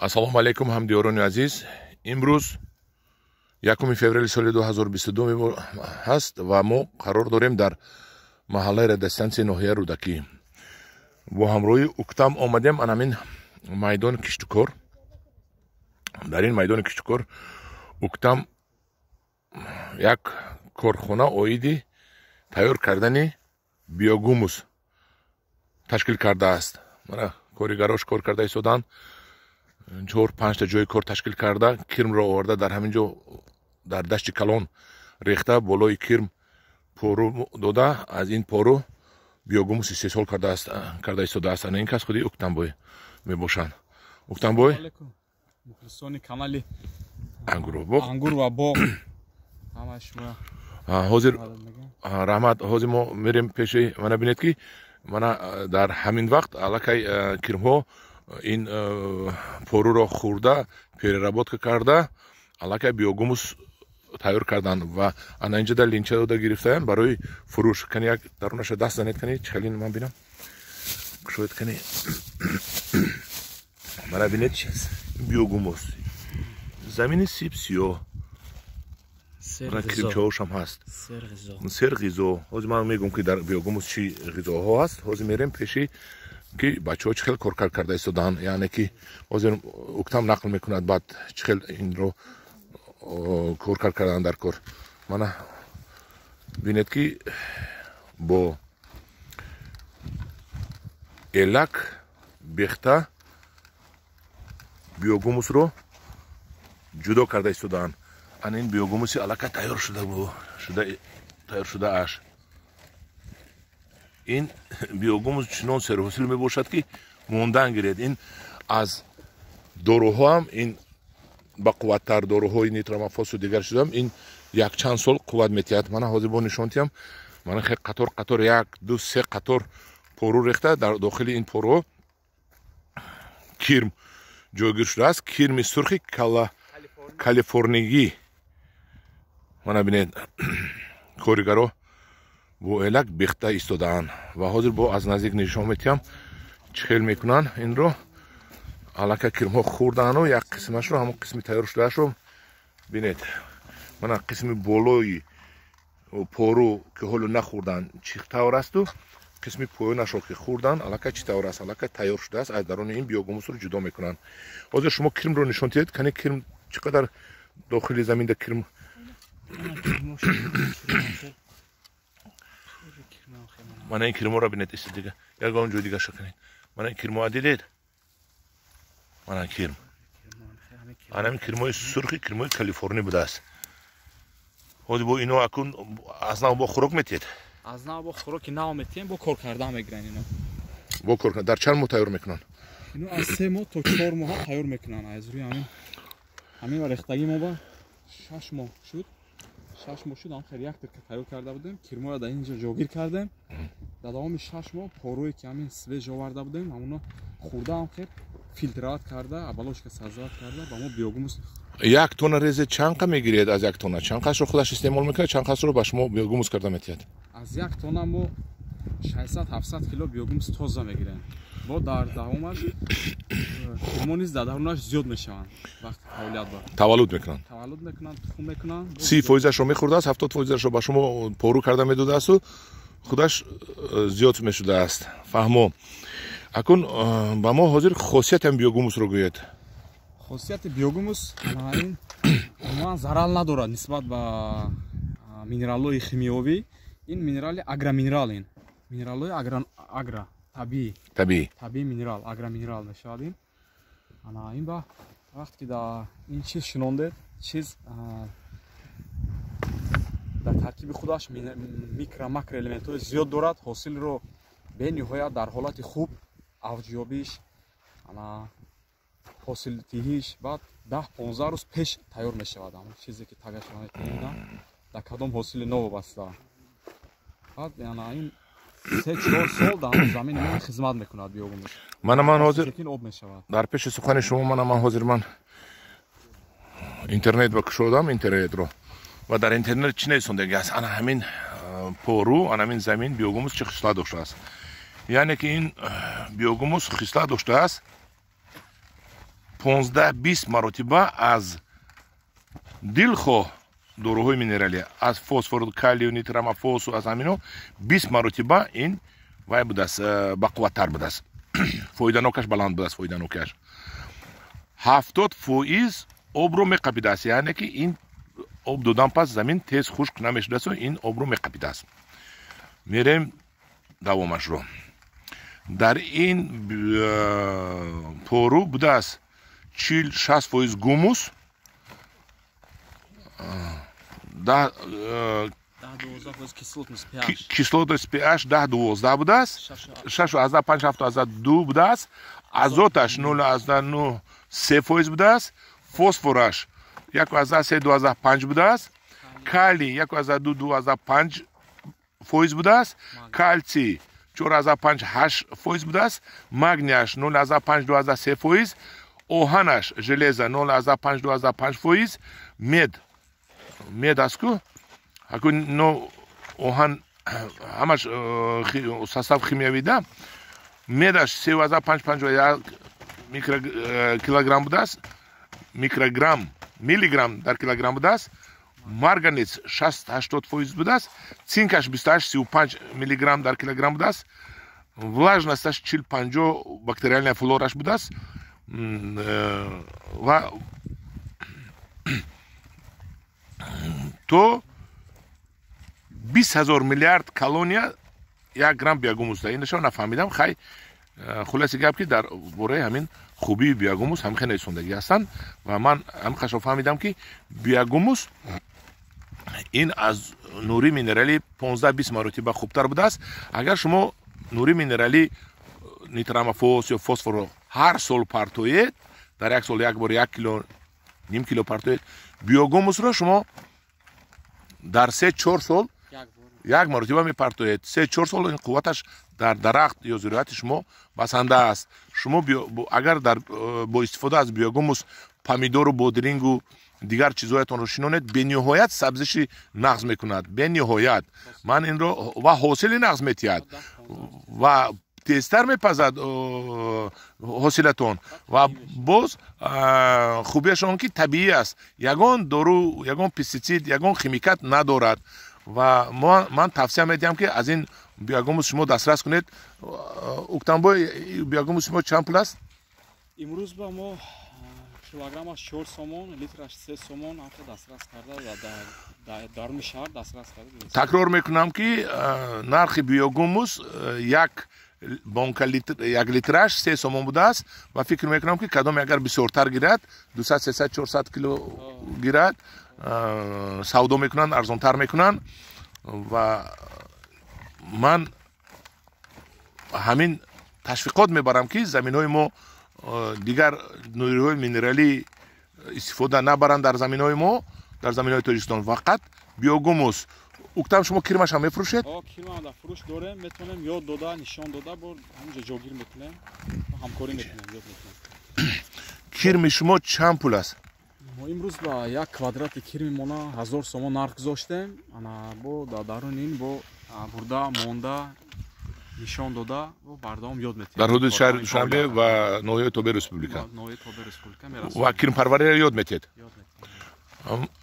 Ассалому алайкум, ҳамдиёрони азиз. Имрӯз 1 феврали соли 2022 ҳаст ва мо қарор дорем дар маҳаллаи радиостансияи ноҳияи Рӯдакӣ. Бо ҳамроҳии Уктам омадем ан ҳамин майдони киштукор. Дар ин майдони киштукор Уктам як корхона оиди тайёр кардани биогумус ташкил кардааст. Мана коригарош кор карда истоданд. 4-5 та ҷои кор ташкил карда, кирмро оварда дар ҳамин ҷо дар дашти калон рехта, болои кирм пору дода, аз ин пору биогумус истеҳсол карда истодааст. Ана ин кас худи Уктамбой мебошанд. Уктамбой, мухлисони канали Ангуру боғ, Ангур ва боғ, ҳамаи шумо. Ҳозир раҳмат. Ҳозир мо мерем пеши, мана бинед, ки мана дар ҳамин вақт аллакай кирмҳо ин поруро хӯрда, переработка карда, аллакай биогумус тайёр карданд ва ана инҷа дар линча дода гирифтаям барои фурӯш. Кани, як дарунаша даст занед, кани, чӣ хелин, ман бинам, кушоед, кани. Мана бинед, биогумус, замини сиб сиёҳ, кирмчаҳошам ҳаст, сер ғизо. Ҳозир ман мегӯм, ки дар биогумус чӣ ғизоҳо ҳаст. Ҳозир мерем пеши, ки бачаҳо чӣ хел коркар карда истоданд, яъне ки ҳозир Уктам нақл мекунад, баъд чӣ хел инро коркар кардан дар кор. Мана бинед, ки бо элак бехта биогумусро ҷудо карда истодаанд. Ана ин биогумуси аллакай тайёр шуда, тайёр шудааш. Ин биогумус чунон серҳосил мебошад, ки мондан гиред. Ин аз доруҳоам ин бақувваттар, доруҳои нитромофосу дигар шудам, ин якчанд сол қувват метиҳад. Мана ҳозир бо нишон тиҳам. Мана хе қатор қатор, як, ду, се қатор пору рехта, дар дохили ин поруҳо кирм ҷойгир шудааст, кирми сурхи калифорнигӣ. Мана бинед, коригаро бо элак бехта истодаанд ва ҳозир бо аз наздик нишон метиҳам, чӣ хел мекунанд инро. Аллакай кирмҳо хӯрдану як қисмашро, ҳамон қисми тайёр шудаашро бинед. Мана қисми болои пору, ки ҳоло нахӯрданд, чӣ тавр асту қисми поёнашро, ки хӯрданд, аллакай чӣ тавр аст, аллакай тайёр шудааст. Аз даруни ин биогумусро ҷудо мекунанд. Ҳозир шумо кирмро нишон диҳед. Кани, кирм чӣ қадар дохили заминда кирм. Мана ин кирморо бинед. Ист дига, ягон ҷой дигаша кунед. Мана ин кирмоа дидед? Мана кирм, анами кирмои сурхи, кирмои калифорнӣ будааст. Ҳозир бо ино акун аз нав бо хӯрок метиҳед? Аз нав бо хӯроки нав метиҳем, бо кор карда мегиранд ино. Бо кор дар чанд моҳ тайёр мекунанд? Ино аз 3 моҳ то 4 моҳа тайёр мекунанд. Аз рӯи ҳамин рехтагӣ мо ба 6 моҳ шуд, 6 моҳ шуд. Ҳам хел як тирка тайёр карда будем, кирморо дар ин ҷо ҷогир кардем. Дар давоми 6 моҳ поруе, ки ҳамин свеж оварда будем, ҳамоно хӯрда, ҳам хел фильтровать карда, оболочка создавать карда, ба мо биогумус. Як тонна резе чанд қа мегиред? Аз як тонна чанд қасро худаш истеъмол мекунад, чанд қасро ба шумо биогумус карда метиҳад? Аз як тонна мо 600-700 кило биогумус тоза мегирем. Бо дар давомаш кирмо низ дар дарунаш зиёд мешаванд, вақти фаъолият ба Таваллуд мекунанд. Таваллуд мекунанд, тухм мекунанд. 30 фоизашро мехӯрдааст, 70 фоизашро ба шумо пору карда медодаасту худаш зиёд мешудааст. Фаҳмо. Акун ба мо ҳозир хосияти ҳам биогумусро гӯед. Хосияти биогумус ин умуман зарар надорад нисбат ба минералҳои химиёвӣ. Ин минерали агроминерал, ин минералҳои агро, табиӣ. Табиӣ. Табиӣ минерал, агроминерал мешавад ин. Ана ин ба вақте ки дар ин чиз шинондед, чиз дар таркиби худаш микро, макроэлементҳои зиёд дорад. Ҳосилро бениҳоят дар ҳолати хуб авҷёбиш, ана ҳосилдиҳиш баъд 10-15 рӯз пеш тайёр мешавад. Ҳамон чизе, ки тагашро метавонидам, дар кадом ҳосили новобаста, баъд ана ин 3-4 сол дар замини мо хизмат мекунад биогумус. Мана ман ҳозир об мешавад. Дар пеши сухани шумо, мана ман ҳозир ман интернет ба кушодам, интернетро, ва дар интернет чӣ нависондаги аст? Ана ҳамин пору, ана ҳамин замин, биогумус чӣ хислат доштааст? Яъне ки ин биогумус хислат доштааст. 15-20 маротиба аз дилхоҳ доруҳои минералӣ, аз фосфор, калию, нитрамофосу, аз ҳамино 20 маротиба ин вай будааст, бақувваттар будааст, фоиданокаш баланд будааст. Фоиданокиаш 70% обро меқапидааст, яъне ки ин об додан пас замин тез хушк намешудасту ин обро меқапидааст. Мерем давомашро. Дар ин пору будааст 40-60% гумус, кислотность pH 10-12 будааст, 6,5, 7,2 будааст, азоташ 0,9-3% будааст, фосфораш 1,3, 2,5 будааст, калий 1,2, 2,5% будааст, калсий 4,5, 8% будааст, магнияш 0,5, 2,3%, оҳанаш железа 0,5, 2,5%, мед аст ку аку но оҳан ҳамаш состав химиявӣ да, медаш 3,5, 5 микрокилограмм будааст, микрограмм миллиграмм дар килограмм будааст, марганец 60-80% будааст, цинкаш 28-35 миллиграмм дар килограмм будааст, влажносташ 40-50 бактериальная флораш будааст ва то 20 000 миллиард колония 1 грамм биогумус. Инашо нафаҳмидам. Хай, хулоси гап ки дар бораи ҳамин хубии биогумус ҳам хеле нависондагӣ ҳастанд ва ман ҳам қашо фаҳмидам ки биогумус ин аз нури минералӣ 15-20 маротиба хубтар будааст. Агар шумо нури минералӣ нитрамофос ё фосфорро ҳар сол партоед, дар як сол як бор 1 кило, ним кило партоед, биогумусро шумо дар 3-4 сол як маротиба мепартоед. 3-4 сол ин қувваташ дар дарахт ё зироати шумо басанда аст. Шумо агар бо истифода аз биогумус помидору бодирингу дигар чизҳоятонро шинонед, бениҳоят сабзиши нағз мекунад, бениҳоят. Ман инро ва ҳосили нағз метиҳад ва тезтар мепазад ҳосилатон. Ва боз хубияш он ки табиӣ аст, ягон дору, ягон пеститсид, ягон химикат надорад. Ва ман тавсия медиҳам ки аз ин биогумус шумо дастрас кунед. Уктамбой, биогумус шумо чанд пул аст? Имрӯз ба мо килограммаш 4 сомон, литраш 3 сомон ҳамта дастрас карда дар даруни шаҳр дастрас карда. Такрор мекунам ки нархи биогумус як бонка як литраш 3 сомон будааст ва фикр мекунам ки кадоме агар бисёртар гирад, 200, 300, 400 кило гирад, савдо мекунанд, арзонтар мекунанд. Ва ман ҳамин ташвиқот мебарам ки заминҳои мо дигар нуриҳои минералӣ истифода набаранд дар заминҳои мо, дар заминҳои Тоҷикистон фақат биогумус. Уктам, шумо кирмашам мефурӯшед? Кирмам дар фурӯш дорем, метавонем ёд дода, нишон дода, бо ҳаминҷо ҷогир мекунем, ҳамкорӣ мекунем, ёд мекунем. Кирми шумо чанд пул аст? Мо имрӯз ба як квадрати кирми мона 1000 сомон нарх гузоштем. Ана бо дар даруни ин бо бурда монда нишон дода бо бардавом ёд метиҳем. Дар ҳудуди шаҳри Душанбе ва ноҳияи тобеи республика. Ноҳияи тобеи республика мерасонем. Ва кирмпарвариро ёд метиҳед?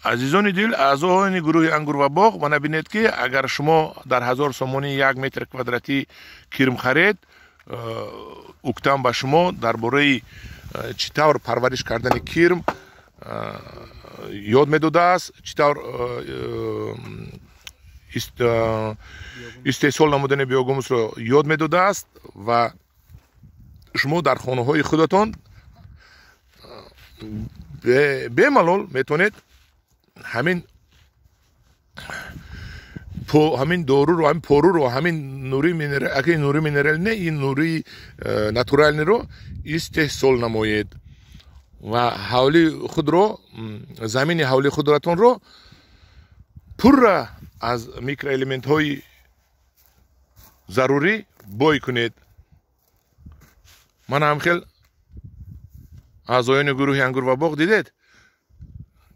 Азизони дил, аъзоёни гурӯҳи Ангур ва боғ, ва набинед ки агар шумо дар 1000 сомонӣ 1 метр квадратӣ кирм харед, уктам ба шумо дар бораи чӣ тавр парвариш кардани кирм ёд медодааст, чӣ тавр истеҳсол намудани биогумусро ёд медодааст ва шумо дар хонаҳои худатон бемалол метавонед ҳамин доруро, ҳамин поруро, ҳамин нури минерал не, ин нури натуралниро истеҳсол намоед ва ҳавли худро, замини ҳавли худратонро пурра аз микроэлементҳои зарурӣ бой кунед. Ман ҳам хел аъзоёни гурӯҳи Ангур ва боғ дидед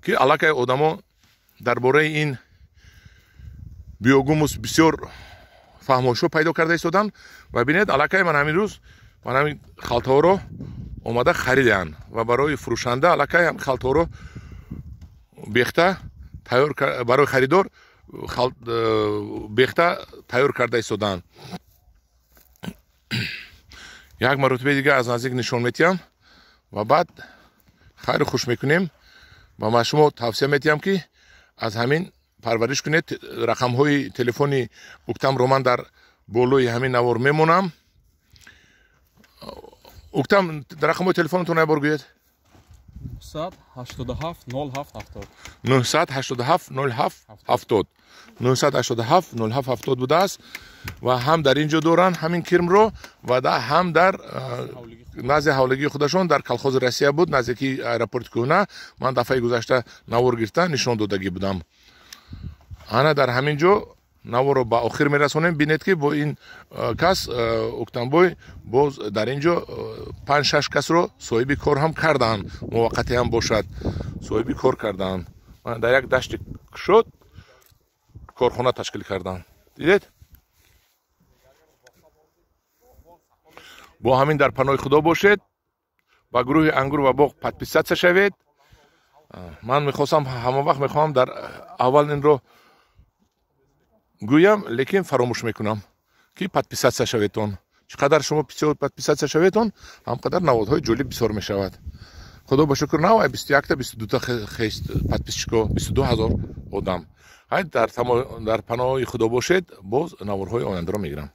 ки аллакай одамо дар бораи ин биогумус бисёр фаҳмошо пайдо карда истоданд ва бинед аллакай ман ҳамин рӯз ман ҳамин халтаҳоро Омада хариданд ва барои фурӯшанда аллакай ҳам халтаҳоро бехта тайёр, барои харидор бехта тайёр карда истодаанд. Як маротибаи дига аз наздик нишон метиҳам ва баъд хайру хуш мекунем. Ва ман шумо тавсия метиҳам, ки аз ҳамин парвариш кунед. Рақамҳои телефони Уктамро ман дар болои ҳамин навор мемонам. Уктам, рақамҳои телефонатон як бор гӯед. 987 07 70. 987 07 70, 987 07 70 будааст. Ва ҳам дар ин ҷо доранд ҳамин кирмро ва ҳам дар назди ҳавлигии худашон дар колхози Россия буд, наздики аэропорти кӯҳна. Ман дафъаи гузашта навор гирифта нишон додагӣ будам. Ана дар ҳамин ҷо наворро ба охир мерасонем. Бинед, ки бо ин кас Уктамбой боз дар ин ҷо панҷ шаш касро соҳиби кор ҳам карданд, муваққатӣ ҳам бошад, соҳиби кор карданд. Дар як дашти кушод корхона ташкил карданд. Дидед? Бо ҳамин дар паноҳи Худо бошед. Ба гурӯҳи «Ангур ва боғ» подписаться шавед. Ман мехостам, ҳама вақт мехоҳам дар аввал инро гӯям, лекин фаромӯш мекунам, ки подписаться шаветон. Чӣ қадар шумо бисёр подписаться шаветон, ҳам қадар наводҳои ҷолиб бисёр мешавад. Худо ба шукр, нав 21-та, 22-та хест подписчико, 22 000 одам. Ҳай, дар паноҳи Худо бошед. Боз наворҳои ояндаро мегирам.